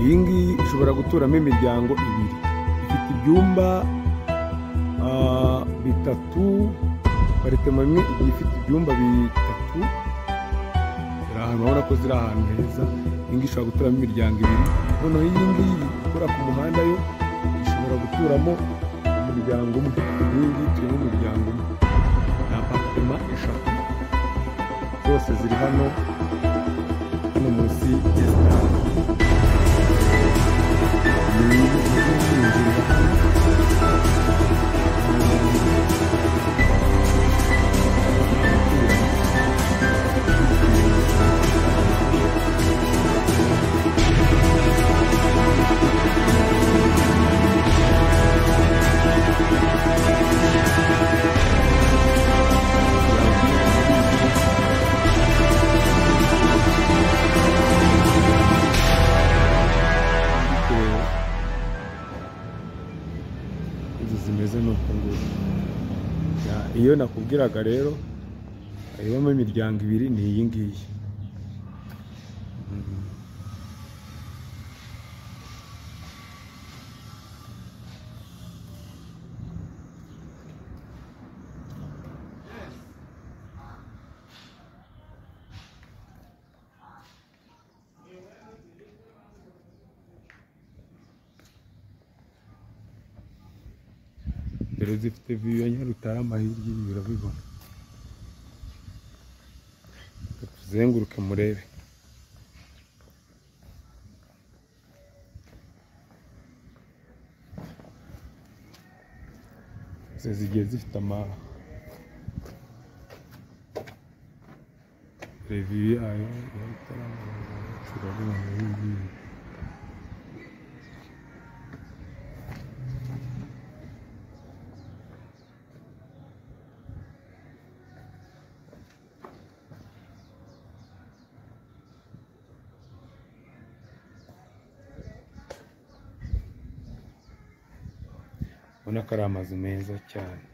Iyi ngiyi ishobora guturamo imiryango ibiri, ifite ibyumba bitatu, aparitema imwe igiye ifite ibyumba bitatu. Ziri ahantu urabona ko ziri ahantu heza. Iyi ngiyi ishobora guturamo imiryango ibiri. Noneho iyi ngiyi ikora ku muhanda yo ishobora guturamo umuryango umwe. Iyi ngiyi turimo umuryango umwe. Ni aparitema eshatu zose ziri hano hano munsi ya sitade. Zimeze nuko nguko. Iyo nakubwiraga rero ibamo imiryango ibiri ni iyi ngiyi. Dore zifite view ya Nyarutarama hirya, ibi urabibona. Tuzenguruke murebe. Zigiye zifite ama view yayo Nyarutarama, turabibona hirya. Ubona ko ari amazu meza cyane.